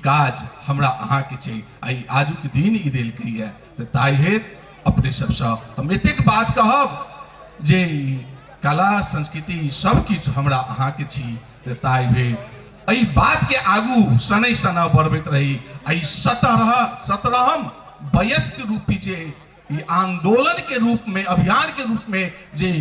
काज हमरा अहाँके छै आ ई आजुक दिन ई देलकैए। तऽ ताहि हेतु अपने सबसँ हम एतेक बात कहब जे ई कला संस्कृति सब किछु हमरा अहाँके छी। तऽ ताहि हेतु एहि बातके आगू शनै शनै बढ़बैत रही आ ई 17 वयस्क रूपी जे ई आंदोलन के रूप में, अभियान के रूप में जे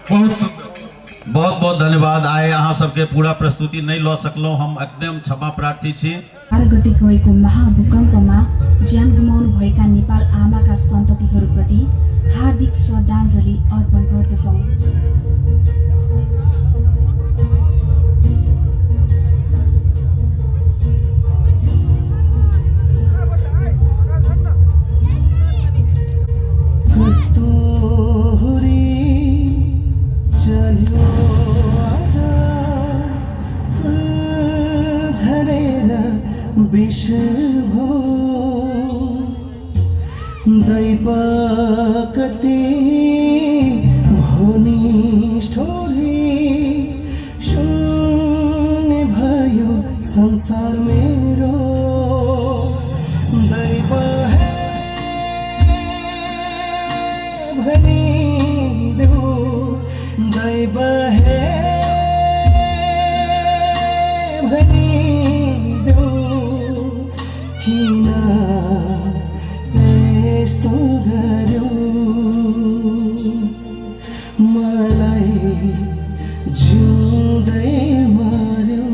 बहुत सुंदर, बहुत बहुत धन्यवाद। आइ अहाँ सबके पूरा प्रस्तुति नहि लऽ सकलहुँ, हम एकदम क्षमा प्रार्थी छी। 4 गते गएको महाभूकम्पमा ज्यान गुमाउनुभएका नेपाल आमाका सन्ततिहरूप्रति हार्दिक श्रद्धाञ्जली अर्पण गर्दछौँ। दैवकति भुनिष्ठोरी शून्य भयो संसार मेरो। दैव हे भनिदेऊ, दैव हे भनिदेऊ, किन यस्तो गर्यो मलाई जिउँदै मार्यो।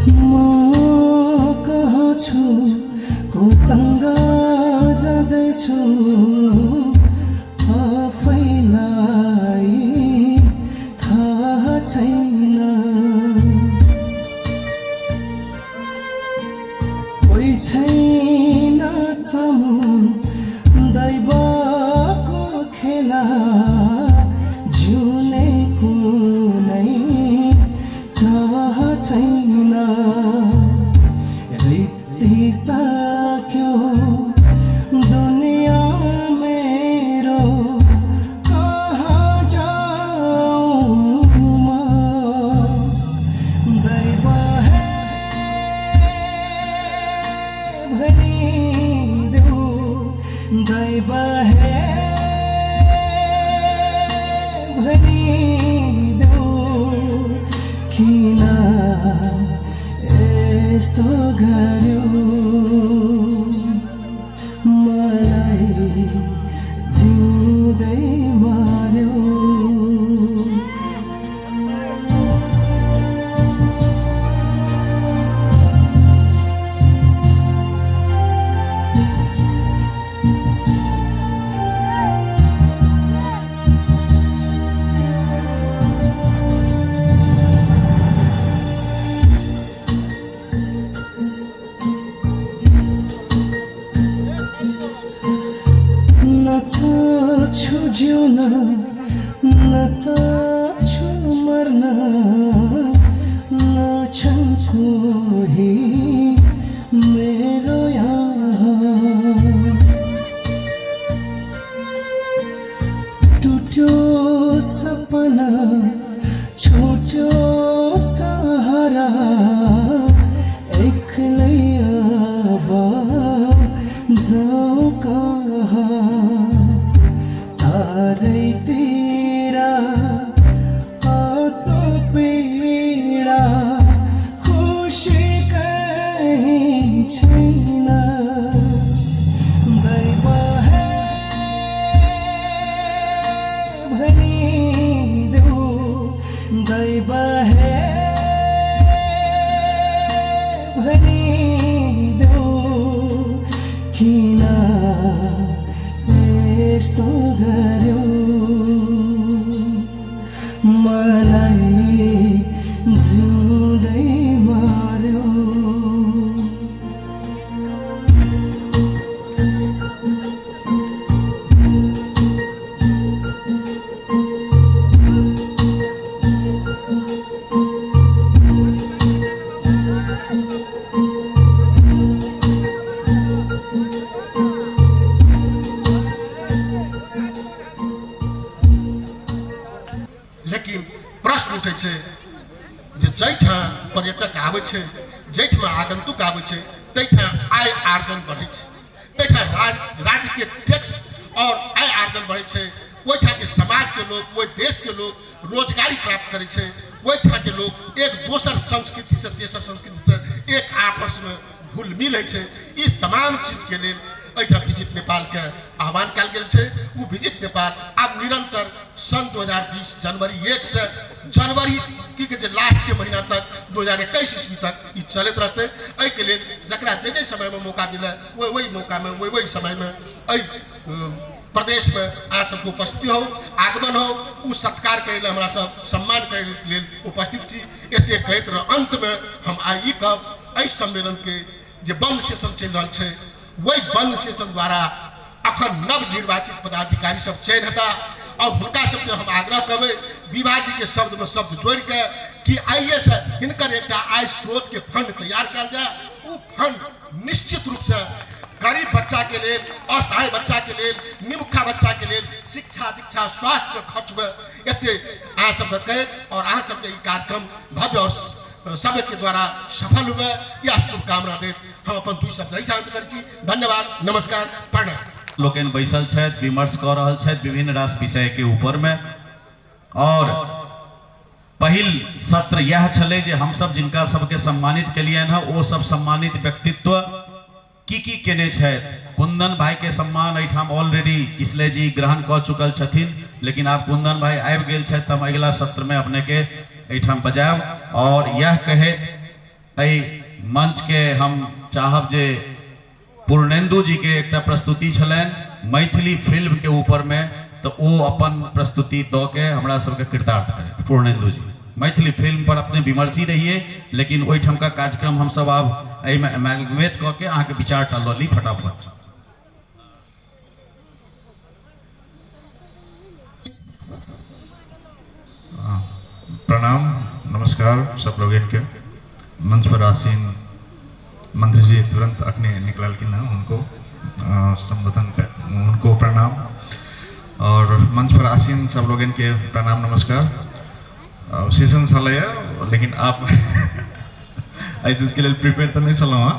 म कहाँ छु, कोसँग जाँदैछु, आफैलाई थाहा छैन। कोही छैन सामु दैवको खेला, जिउने कुनै चाह छैन। रित्तिसक्यो दुनियाँ मेरो, कहाँ जाउँ म। दैव हे भनिदेऊ, दैव हे भनिदेऊ, किन यस्तो गर्यो मलाई जिउँदै मार्यो। नसक्छु जिउन, नसक्छु मर्न, नछन् कोही मेरो यहाँ। टुट्यो सपना, छुट्यो सहारा, एक्लै अब जाउँ कहाँ। चारैतिर आँसु पीडा, खुसी कहीँ छैन। दैव हे भनिदेऊ, दैव हे भनिदेऊ, किन यस्तो गर्यो मलाई जिउँदै मार्यो। लेकिन प्रश्न उठै छै जे जाहिठाम पर्यटक आबै छै, जाहिठाम आगंतुक आबै छै, ताहिठाम आय आर्जन बढ़ै छै, ताहिठाम राजस्व जानकारी प्राप्त करै छै। ओहिठामके लोक एक दोसर संस्कृतिसँ तेसर संस्कृतिसँ एक आपसमे घुल मिल होइ छै। ई तमाम चीजके लेल एहिठाम विजिट नेपालके आह्वान कयल गेल छै। ओ विजिट नेपाल आब निरंतर सन 2020 जनवरी 1 से जनवरी की कहै छै लास्टके महीना तक 2021 ईस्वी तक ई चलैत रहतै। एहिके लेल जकरा जे जे समयमे मौका मिले ओहि ओहि मौकामे ओहि ओहि समयमे एहि प्रदेशमे अहाँ सबके उपस्थिति हो, आगमन हो, ओ सत्कार करै लेल हमरा सब सम्मान करै लेल उपस्थित छी। एते कहैत रह अंतमे हम आइ ई कहब, एहि सम्मेलनके जे बंद सेशन चलि रहल छै वही बंद सेशन द्वारा अखन नव निर्वाचित पदाधिकारी सब चयन हेता और हुनका सबके हम आग्रह करबै विभा जी के शब्द में शब्द जोड़ के कि आइए से हिनकर एकटा आय स्रोत के फंड तैयार कयल जाय। ओ फंड निश्चित रूप से गरीब बच्चा के लेल, असहाय बच्चा के लेल, निमुखा बच्चा के लेल शिक्षा दीक्षा स्वास्थ्य में खर्च हुए। एते अहाँ सबके कहैत और अहाँ सबके ई कार्यक्रम भव्य और सबके द्वारा सफल हुए या शुभकामना दैत हम अपन दुई शब्द एहिठाम अंत करै छी। धन्यवाद, नमस्कार, प्रणाम। लोकनि बैसल छथि, विमर्श कऽ रहल छथि विभिन्न रास विषय के ऊपर में। और पहिल सत्र यह छलै जे हमसब जिनका सबके सम्मानित केलियनि हँ ओ सब सम्मानित व्यक्तित्व की की केने छथि। कुंदन भाई के सम्मान एहिठाम ऑलरेडी किसले जी ग्रहण कऽ चुकल छथिन, लेकिन आब कुंदन भाई आबि गेल छथि तऽ हम अगिला सत्र में अपने के एहिठाम बजायब। और यह कहैत एहि मंच के हम चाहब जे पूर्णेंदु जी के एकटा प्रस्तुति छलनि मैथिली फिल्म के ऊपर में, तो ओ अपन प्रस्तुति दऽ के हमरा सबके कृतार्थ करैत। पूर्णेंदु जी मैथिली फिल्म पर अपने विमर्शी रहिए, लेकिन ओहिठामका कार्यक्रम हम सब आब एहिमे एमेलगमेट कऽ के अहाँके विचार टा लऽ ली फटाफट। प्रणाम, नमस्कार सब लोग इनके। मंच पर आसीन मंत्री जी तुरंत अखने निकललखिन हँ, उनको संबोधन कर, उनको प्रणाम। और मंच पर आसीन सब लोग इनके प्रणाम, नमस्कार। सेशन चलैया, लेकिन आप एहि चीजके लेल प्रिपेयर तऽ नहि छलहुँ हँ,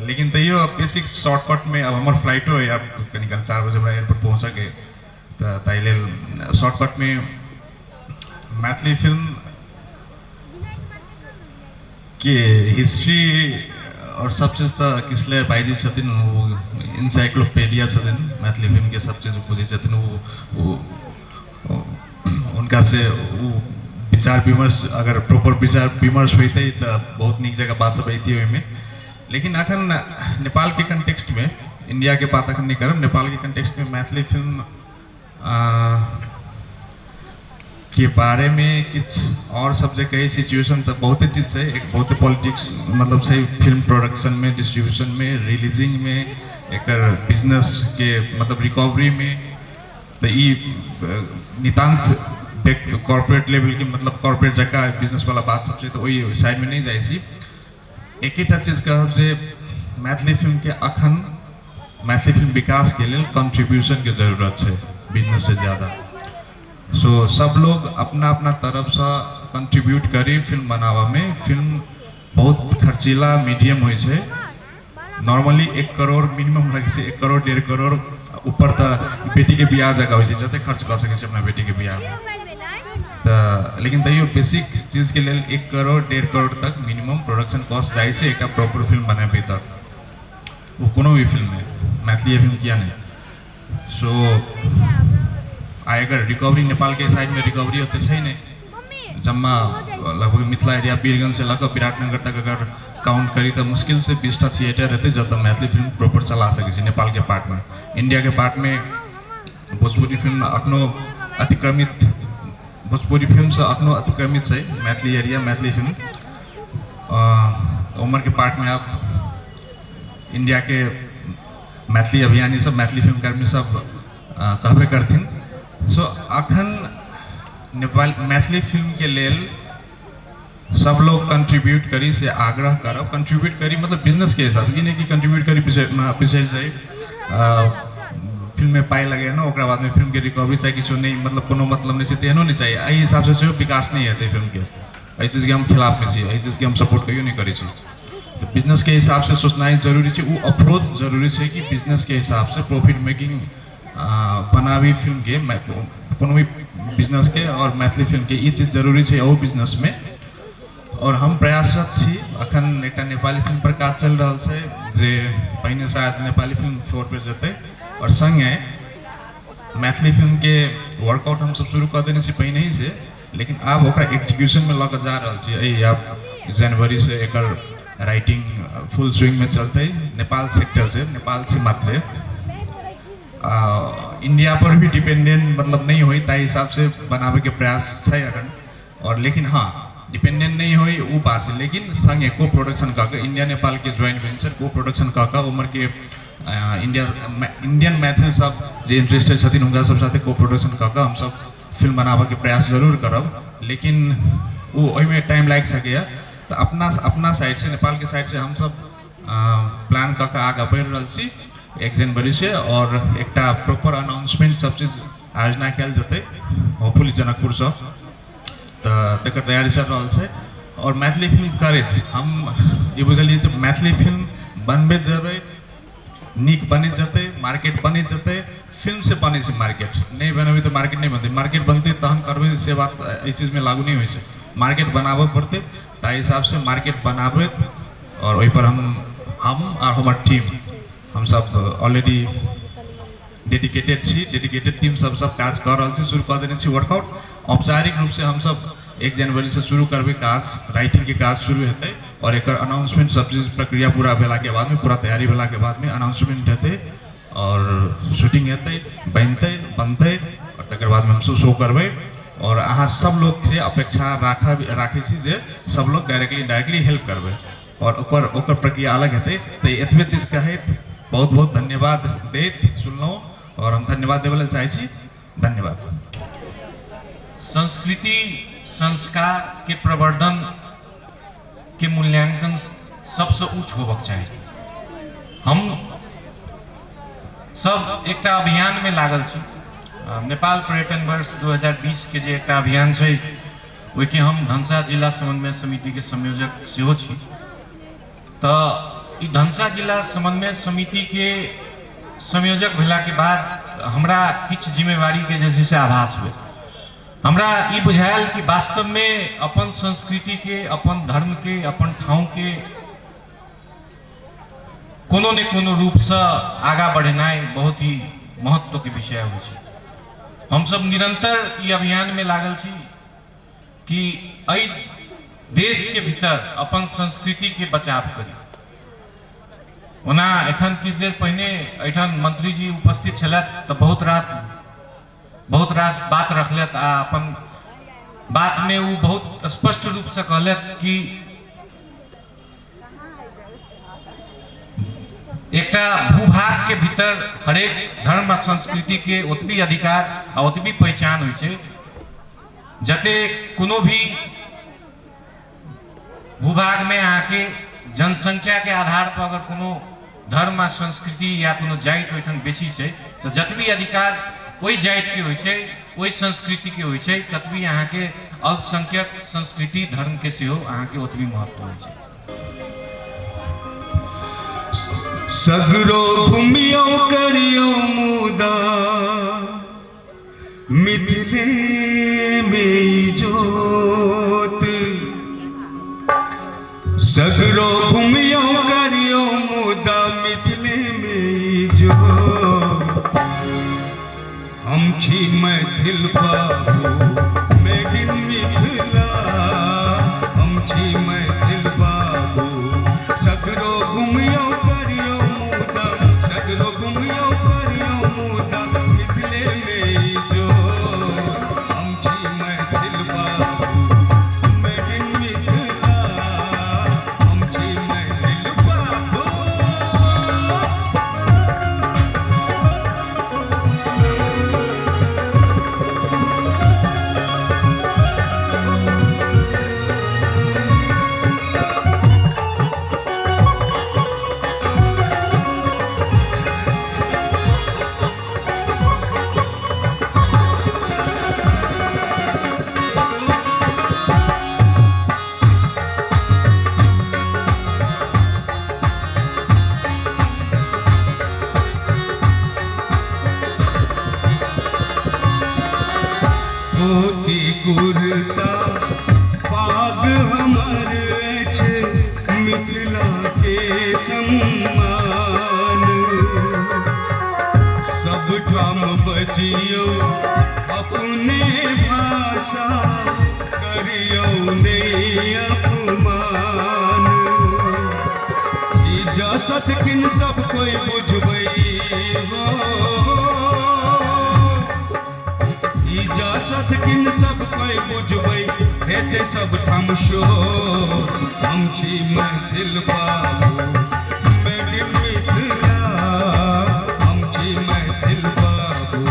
लेकिन तैयो बेसिक शॉर्टकट में अब हमर फ्लाइटो है, अब कनी काल 4 बजे हमरा एयरपोर्ट पहुँचके, तऽ ताहि लेल शॉर्टकट में मैथिली फिल्म के हिस्ट्री और सब चीज तऽ किसले भाईजी छथिन, ओ इनसाइक्लोपीडिया छथिन मैथिली फिल्म के, सब चीज बुझै छथिन। ओ उनका से ओ विचार विमर्श अगर प्रॉपर विचार विमर्श होइतै तऽ बहुत नीक जगह बात सब अइतै ओहिमे। लेकिन अखन नेपाल के कंटेक्स्ट में, इंडिया के बात अखन नहीं करब, नेपाल के कंटेक्स्ट में मैथिली फिल्म के बारे में किछु और सब जे कही सिचुएशन तऽ बहुते चीज छै। एक बहुते पॉलिटिक्स मतलब छै फिल्म प्रोडक्शन में, डिस्ट्रीब्यूशन में, रिलीजिंग में, एकर बिजनेस के मतलब रिकवरी में। तऽ ई नितान्त कॉर्पोरेट लेवल के मतलब कॉर्पोरेट जकाँ बिजनेस वाला बात सब छै, तऽ ओहि साइड में नहि जाइ छी। एकेटा चीज कहब जे मैथिली फिल्म के अखन मैथिली फिल्म विकास के लेल कंट्रीब्यूशन के जरूरत छै बिजनेस से ज़्यादा। सो सब लोग अपना अपना तरफ से कंट्रीब्यूट करी फिल्म बनावा में। फिल्म बहुत खर्चीला मीडियम होइ छै, नॉर्मली 1 करोड़ मिनिमम लगै छै, 1 करोड़ 1.5 करोड़ ऊपर तऽ बेटी के बियाह जगह होइ छै, जते खर्च कऽ सकै छै अपना बेटी के बियाह में। तऽ लेकिन तैयो बेसिक चीज के लेल 1 करोड़ 1.5 करोड़ तक मिनिमम प्रोडक्शन कॉस्ट जाइ छै एकटा प्रॉपर फिल्म बनेबै तऽ, ओ कोनो भी फिल्म में, मैथिली फिल्म किया नहीं। सो आइ अगर रिकवरी नेपाल के साइड में रिकवरी ओते छै नहीं, जम्मा लगभग मिथिला एरिया वीरगंज से लऽ कऽ विराटनगर तक अगर काउंट करी तऽ मुश्किल से 20टा थिएटर हेतै जतऽ मैथिली फिल्म प्रॉपर चला सकै छै नेपाल के पार्ट में। इंडिया के पार्ट में भोजपुरी फिल्म अखनो अतिक्रमित, भोजपुरी फिल्म से अखनो अतिक्रमित छै मैथिली एरिया मैथिली फिल्म। उमर के पार्ट में आप इंडिया के मैथिली अभियानी सब, मैथिली फिल्म कर्मी सब कहबे करथिन। सो अखन नेपाल मैथिली फिल्म के लेल सब लोग कंट्रीब्यूट करी से आग्रह करब। कंट्रीब्यूट करी मतलब बिजनेस के हिसाब से, ई नहीं कि कंट्रीब्यूट करी पीछे से फिल्म में पाई लगे ना ओकरा बाद में फिल्म के रिकवरी चाहे किछो नहीं, मतलब कोनो मतलब नहीं छै, तेहनो नहीं चाहिए। एहि हिसाब से सेहो विकास नहीं हेतै फिल्म के। एहि चीजके हम खिलाफ में छी, एहि चीजके हम सपोर्ट कहियो नहीं करै छी। तऽ बिजनेस के हिसाब से सोचनाइ जरूरी छै, ओ अप्रोच जरूरी छै कि बिजनेस के हिसाब से प्रॉफिट मेकिंग बनाबी फिल्म के। कोनो भी बिजनेसके और मैथिली फिल्मके ई चीज जरूरी छै एहू बिजनेसमे। और हम प्रयासरत छी, अखन एकटा नेपाली फिल्म पर काज चलि रहल छै जे पहिने शायद नेपाली फिल्म फ्लोर पर जेतै, और संगे मैथिली फिल्मके वर्कआउट हमसब शुरू कऽ देने छी पहिनहि से, लेकिन आब ओकरा एग्जीक्यूशनमे लऽ कऽ जा रहल छी। एहि आब जनवरी से एकर राइटिंग फुल स्विंगमे चलतै, नेपाल सेक्टर से, नेपाल से मात्रे, इंडिया पर भी डिपेंडेंट मतलब नहीं होई ताहि हिसाब से बनाबैके प्रयास छै अखन। और लेकिन हाँ डिपेंडेंट नहीं होई वो बात छै, लेकिन संगे को प्रोडक्शन कऽ के इंडिया नेपाल के ज्वाइंट वेंचर को प्रोडक्शन कऽ के उमर के इंडिया इंडियन मैथिल सब जे इंटरेस्टेड छथिन हुनका सब साथे को प्रोडक्शन कऽ के हमसब फिल्म बनाबऽके प्रयास जरूर करब, लेकिन ओ ओहिमे टाइम लागि सकैए। तऽ अपना अपना साइड से, नेपालके साइड से हमसब प्लान कऽ के आगाँ बढ़ि रहल छी 1 जनवरी से, और एकटा प्रॉपर अनाउंसमेंट सब चीज आयोजना कयल जेतै होपफुली जनकपुरसँ, तऽ तकर तैयारी चलि रहल छै। और मैथिली फिल्म करैत हम ई बुझलियै जे मैथिली फिल्म बनबैत जेबै, नीक बनैत जेतै, मार्केट बनैत जेतै, फिल्म से बनै छै मार्केट, नहि बनेबै तऽ मार्केट नहि बनतै, मार्केट बनतै तहन करबै से बात एहि चीजमे लागू नहि होइ छै, मार्केट बनाबऽ पड़तै, ताहि हिसाबसँ मार्केट बनाबैत और ओहिपर हम और हमर टीम हमसब ऑलरेडी डेडिकेटेड छी, डेडिकेटेड टीम सब सब काज कऽ रहल छी, शुरू कऽ देने छी वर्कआउट। औपचारिक रूपसँ हमसब 1 जनवरी से शुरू करबै काज, राइटिंगके काज शुरू हेतै और एकर अनाउंसमेंट सब चीज प्रक्रिया पूरा भेलाके बादमे, पूरा तैयारी भेलाके बादमे अनाउंसमेंट हेतै और शूटिंग हेतै, बनतै बनतै और तकर बादमे हमसब शो करबै। और अहाँ सब लोग से अपेक्षा राखै छी जे सब लोग डायरेक्टली इनडायरेक्टली हेल्प करबै और ओकर ओकर प्रक्रिया अलग हेतै। तऽ एतबे चीज कहैत बहुत बहुत धन्यवाद दैत सुनलहुँ और हम धन्यवाद देबै लेल चाहै छी। धन्यवाद। संस्कृति संस्कार के प्रवर्धन के मूल्यांकन सबसे उच्च होबक चाही। हम सब एकटा अभियान में लागल छी। नेपाल पर्यटन वर्ष 2020 के जे एकटा अभियान छै ओहिके हम धनसा जिला समन्वय समिति के संयोजक सेहो छी। तऽ ई धनसा जिला समन्वय समिति के संयोजक भेला के बाद हमरा किछु जिम्मेवारी के जे छै से आभास भेल। हमरा ई बुझायल कि वास्तव में अपन संस्कृति के, अपन धर्म के, अपन ठाउँ के कोनो ने कोनो रूपसँ आगाँ बढ़ेनाइ बहुत ही महत्व के विषय होइ छै। हमसब निरंतर ई अभियान में लागल छी कि एहि देश के भीतर अपन संस्कृति के बचाव करी। ओना एखन किछु देर पहिने एहिठाम मंत्री जी उपस्थित छलथि तऽ बहुत रास बात रखलथि आ अपन बात में ओ बहुत स्पष्ट रूप से कहलथि कि एकटा भूभाग के भीतर हरेक धर्म आ संस्कृति के ओतबी अधिकार आ ओतबी पहचान होइ छै जते कोनो भी भूभाग में अहाँके जनसंख्या के आधार पर अगर कोनो धर्म आ संस्कृति या कोनो जाति ओहिठाम बेसी छै तऽ जतबी अधिकार ओहि जाति के होइ छै, ओहि संस्कृति के होइ छै, ततबी अहाँके अल्पसंख्यक संस्कृति धर्म के सेहो अहाँके ओतबी महत्व होइ छै। सगरो घुमियो करियो मुदा मिथिले में जोत, सगरो घुमियो करियो मुदा मिथिले में जोत। हम छी मैथिल बाबू मेड इन मिथिला, हम छी मैथिल बाबू। सगरो घुमियो करियो मुदा, सगरो घुमियो करियो मुदा मिथिले में जोत। हम छी मैथिल बाबू मेड इन मिथिला, हम छी मैथिल बाबू। कुर्ता पाग हमर अछि मिथिला के सम्मान। सबठाम बजियौ अपने भाषा करियौ नहि अपमान। इजाजत किन सब कोई बुझबै हो, इजाजत किन सब कोई बुझबै हेतै सबठाम शोर। हम छी मैथिल बाबू मेड इन मिथिला, हम छी मैथिल बाबू।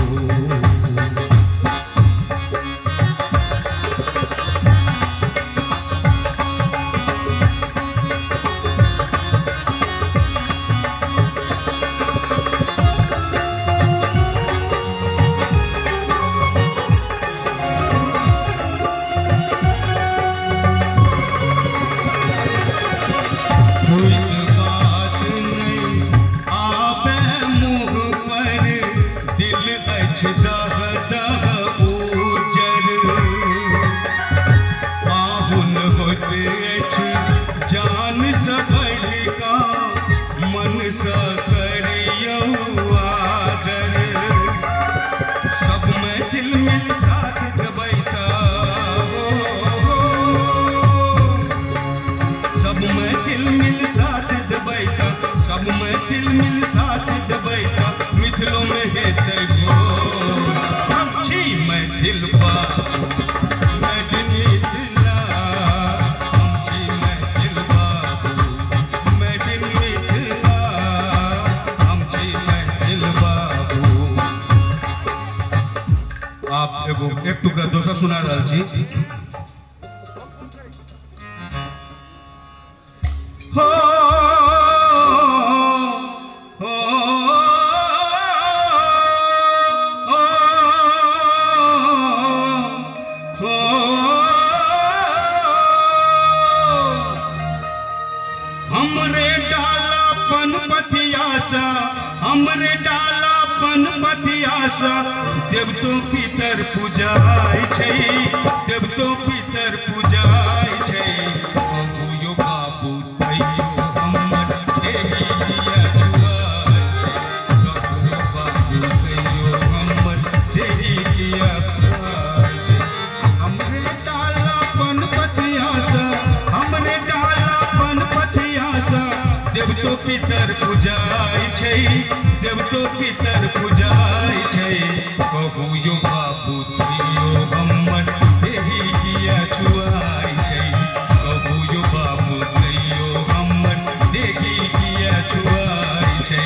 एक टुकड़ा दोसर सुना रहल छी। हो हो हो हमरे डाला पन पथियासा, हमरे डाला पन पथियासा देवतो पितर पूजाय छै, देवतो पितर पूजाय छै। कहू यो बाबू तैयो हमर देही किया छुआय छै, कहू यो बाबू तैयो हमर देही किया छुआय छै। हमरे डाला पन पथियासा, हमरे डाला पन पथियासा देवतो पितर पूजाय छै, देवतो पितर पूजाय छै। कहू यो बाबू तैयो हमर देही किया छुआय छै, कहू यो बाबू तैयो हमर देही किया छुआय छै।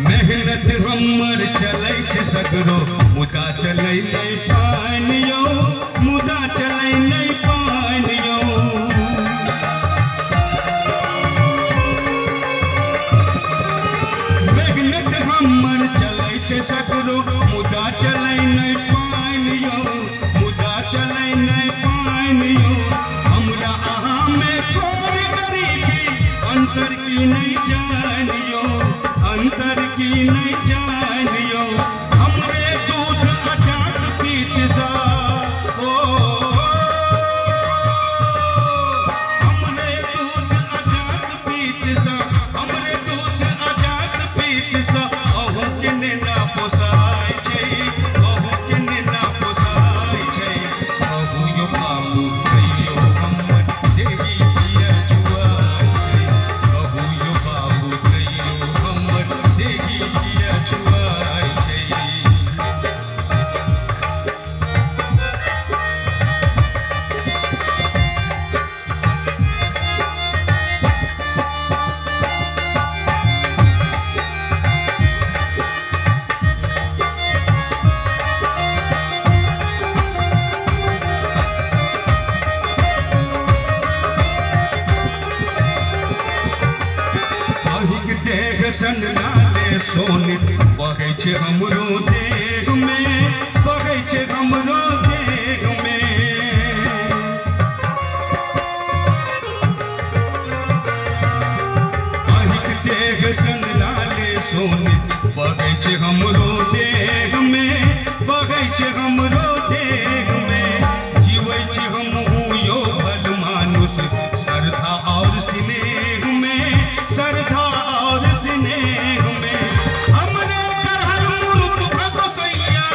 मेहनत हमर चलै छै सगरो मुदा चलै नहि पानियो, मुदा चलै नहि पानियो। मेहनत हमर चलै छै सगरो मुदा चलै नहि पानियो, मुदा चलै नहि पानियो। हमरा अहाँ में छोड़ गरीबी अंतर की नहीं जानियो, अंतर की नहीं जानियो। हमरे दूध अचाक पीछ सा, ओ हमरे दूध अचाक पीछ सा, हमरे दूध अचाक पीछ सा अहू के नेना पोसाय छै, अहू के नेना पोसाय छै। कहू यो बाबू तैयो हमर देही किया छुआय छै, कहू यो बाबू तैयो हमर देही किया सोनित बहै छै हमरो देह में, बहै छै हमरो देह में। अहिक देह सन लाले सोनित बहै छै हमरो देह में, बहै छै हमरो देह में। जीवै छी हमहूँ यो भल मानुष श्रद्धा और स्नेह में, श्रद्धा और स्नेह में। हमरे करहल मुरुत भगोसैया,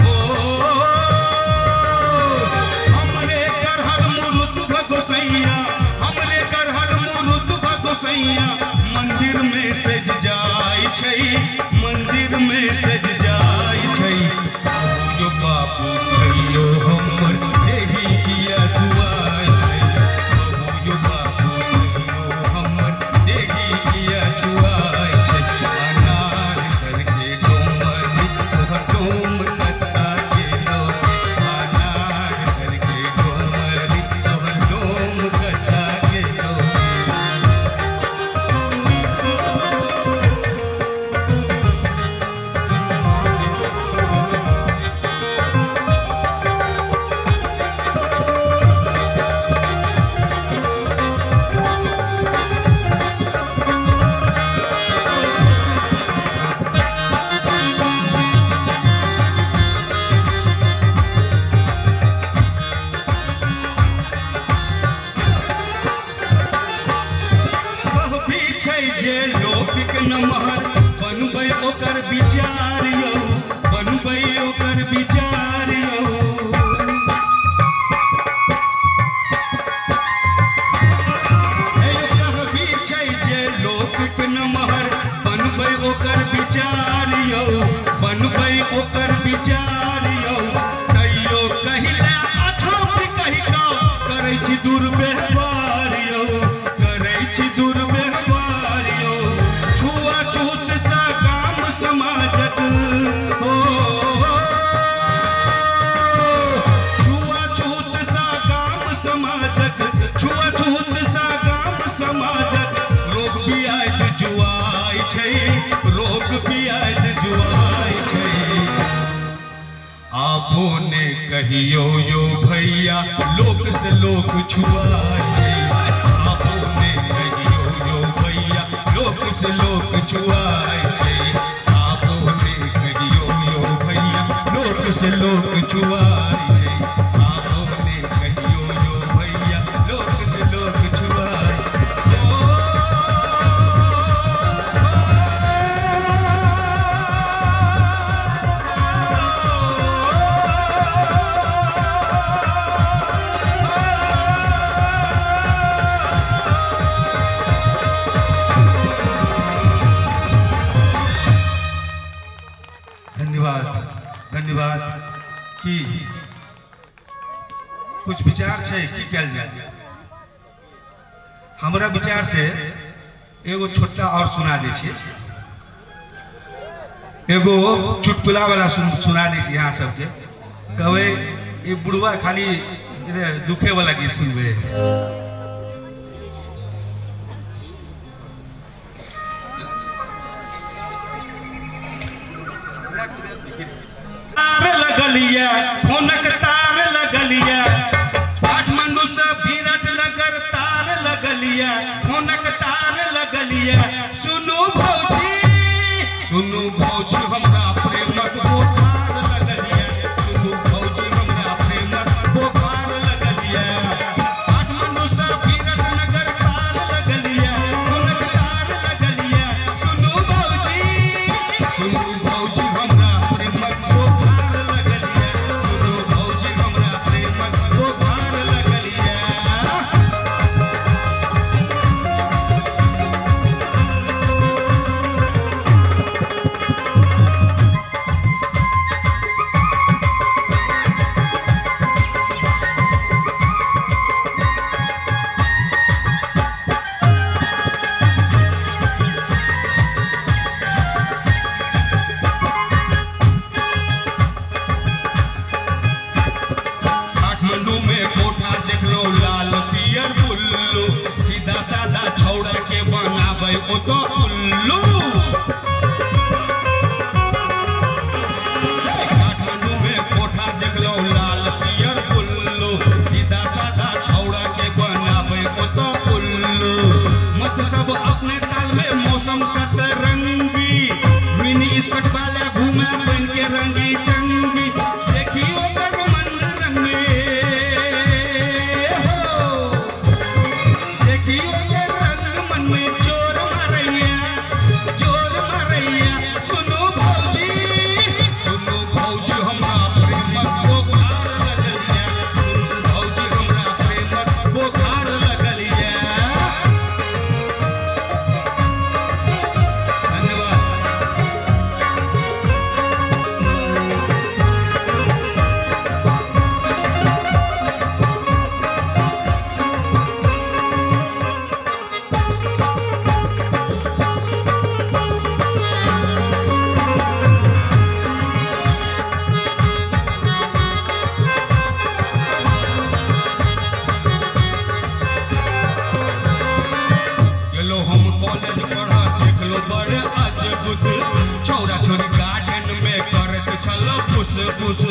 ओ हमरे करहल मुरुत भगोसैया, हमरे करहल मुरुत भगोसैया। मंदिर में सज जाय छै, मंदिर में सज जाय छै। यो बाबू कहियो हमर देही किया छुआय छै, यो बाबू कहियो हमर देही किया छुआय छै। अनार करके डोमरी तोहर डोम कत्ता गेलो, अनार करके डोमरी तोहर डोम कत्ता गेलो। कहबी छै जे लोकिक नमहर बनबै ओकर विचार यौ, बनबै ओकर विचार यौ। हे कहबी छै जे लोकिक नमहर बनबै ओकर विचार यौ, बनबै ओकर विचार यौ। तैयो कहिला अछोप कहि कऽ करै छी दुर्व्यवहार यौ, करै छी दुर्व्यवहार यौ। छुआछूत सँ गाम समाजक हो, छुआछूत सँ गाम समाजक, छुआछूत सँ गाम समाजक। रोग बियाइत जुआइ छै, रोग बियाइत जुआइ छै। आबो ने कहियो यो भैया लोक से लोक छुआइ छै, आबो ने कहियो यो भैया लोक से लोक छुआइ छै। आबो ने कहियो यो भैया लोक से लोक छुआइ छै, आबो ने कहियो यो भैया लोक से लोक छुआइ। धन्यवाद, धन्यवाद। की कुछ विचार छै की कयल जाय? हमरा विचार से एगो छोटा और सुना दै छी, एगो चुटकुला वाला सुना दै छी अहाँ सबके। कहबै ई बुढ़वा खाली दुखे वाला गीत सुनबै। तार लगलिया फोनक तार लगलिया, काठमांडू से विराट नगर तार लगलिया, फोनक तार लगलिया। सुनू भौजी, सुनू भौजी हमरा प्रेमक बोखार लगलिया, सुनू भौजी हमरा प्रेमक बोखार लगलिया। काठमांडू से विराट नगर तार लगलिया, फोनक तार लगलिया। सुनू भौजी, सुनू भौजी हमरा प्रेमक बोखार लगलिया, सुनू भौजी हमरा प्रेमक बोखार लगलिया। ओतऽ उल्लू। काठमांडू में कोठा देखलहुँ लाल पियर उल्लू, सीधा साधा छौड़ा के बनाबै ओतऽ उल्लू। मत सब अपने ताल में मौसम सतरंगी, मिनी स्कर्ट वाला घूमे बन के रंगी चंगी, देखियो ओकर मन रंग में हो, देखियो ओकर रंग मन में जोर मारैया, जोर मारैया। सुनो भौजी, सुनो भौजी हमरा प्रेमक बोखार लगलिया, सुनो भौजी हमरा प्रेमक बोखार लगलिया। धन्यवाद। गेलो हम कॉलेज पढ़ा देखलो बड़ अजबुत, छौरा छोरी गार्डन में करत छल फुस फुस।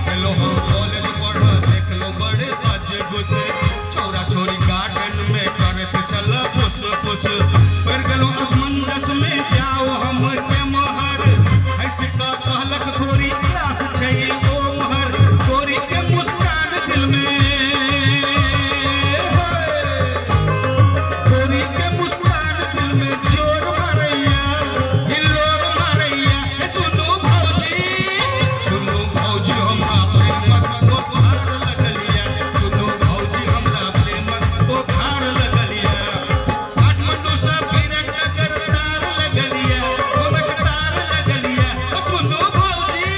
गेलो हम कॉलेज पढ़ा देखलो बड़ अजबुत, छौरा छोरी गार्डन में करत छल फुस फुस। पर गेलो असमंजस में जाओ हम के महर, हंस कऽ कहलक गोरी क्लास छै ओ महर, गोरी के मुस्कान दिल में, गोरी के मुस्कान दिल में जोर मारैया, हिलोर मारैया। सुनो भौजी, सुनो भौजी हमरा प्रेमक बोखार लगलिया, सुनो भौजी हमरा प्रेमक बोखार लगलिया। काठमांडू से विराटनगर तार लगलिया, कोनक तार लगलिया। सुनो भौजी,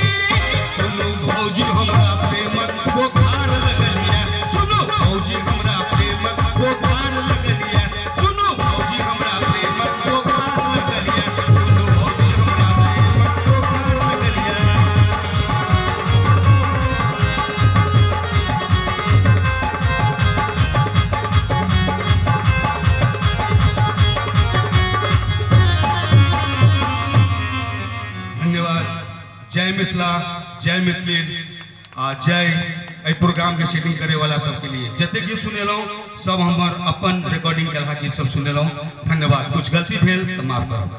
सुनो भौजी हमरा प्रेमक बोखार लगलिया, सुनो भौजी हमरा प्रेमक बोखार लगलिया, सुनो भौजी हमरा प्रेमक बोखार लगलिया, सुनो भौजी हमरा प्रेमक बोखार लगलिया। धन्यवाद। जय मिथिला, जय मिथिली आ जय एहि प्रोग्राम के सेटिंग करे वाला सबके लिए। जते गीत सुनेलहुँ सब हमर अपन रिकॉर्डिंग केलहा गीत सब सुनेलहुँ। धन्यवाद। कुछ गलती भेल तऽ माफ करब।